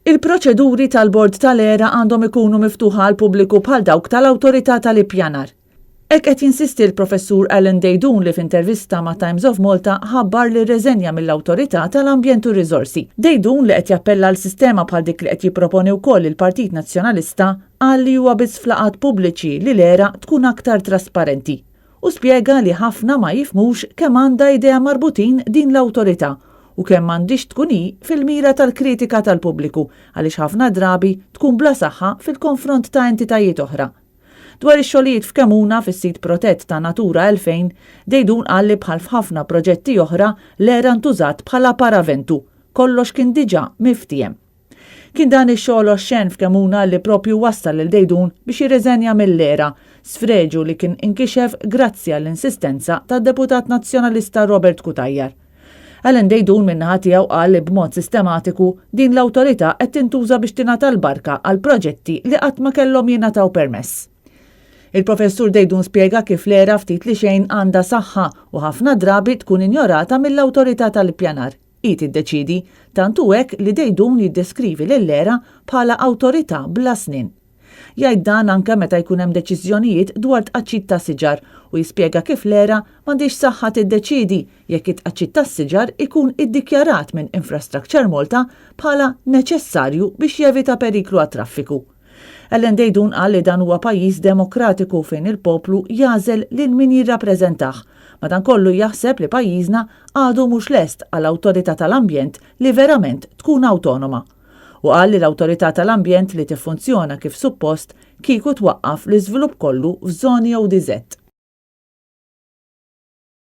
Il-proċeduri tal-Bord tal-ERA għandhom ikunu miftuħa għall-pubbliku bħal dawk tal-Awtorità tal-Ippjanar. Hekk qed jinsisti l-Professur Alan Deidun li f'intervista ma' Times of Malta ħabbar li rreżenja mill-Awtorità tal-Ambjent u r-Riżorsi. Deidun li qed jappella għal sistema bħal dik li qed jipproponi wkoll il-Partit Nazzjonalista qal li huwa biss f'laqgħat pubbliċi li l-ERA tkun aktar trasparenti. u spjega li ħafna ma jifhmux kemm għandha idejha marbutin din l-awtorità u kemm m'għandhiex tkun hi fil-mira tal-kritika tal-pubbliku għaliex ħafna drabi tkun bla saħħa fil-konfront ta' entitajiet oħra. Dwar ix-xogħlijiet f'Kemuna fis-sit protett ta' Natura 2000, Deidun qal li bħal f'ħafna proġetti oħra l-era ntużat bħala paraventu, kollox kien diġà miftiehem. Kien dan ix-xogħol oxxen f'Kemuna li proprju wassal lil Deidun biex jirriżenja mill-ERA, sfreġju li kien inkixef grazzi għall-insistenza tad-Deputat Nazzjonalista Robert Cutajar. Alan Deidun min-naħa tiegħu qal li b'mod sistematiku din l-awtorità qed tintuża biex tingħata l-barka għal proġetti li qatt ma kellhom jingħataw permess. Il-Professur Deidun spjega kif l-ERA ftit li xejn għandha saħħa u ħafna drabi tkun injorata mill-Awtorità tal-Ippjanar. Hi tiddeċiedi, tant hu hekk li Deidun jiddeskrivi lill-ERA bħala awtorità bla snien. Jgħid dan anke meta jkun hemm deċiżjonijiet dwar tqaċċit ta' siġar u jispjega kif l-ERA m'għandhiex saħħa tiddeċiedi jekk it-tqaċċit tas-siġar ikun iddikjarat minn Infrastructure Malta bħala neċessarju biex jevita periklu għat-traffiku. Alan Deidun qal li dan huwa pajjiż demokratiku fejn il-poplu jagħżel lil min jirrappreżentah. Madankollu jaħseb li pajjiżna għadu mhux lest għal awtorità tal-ambjent li verament tkun awtonoma. U qal li l-awtorità tal-ambjent li tiffunzjona kif suppost kieku twaqqaf l-iżvilupp kollu f'żoni ODZ.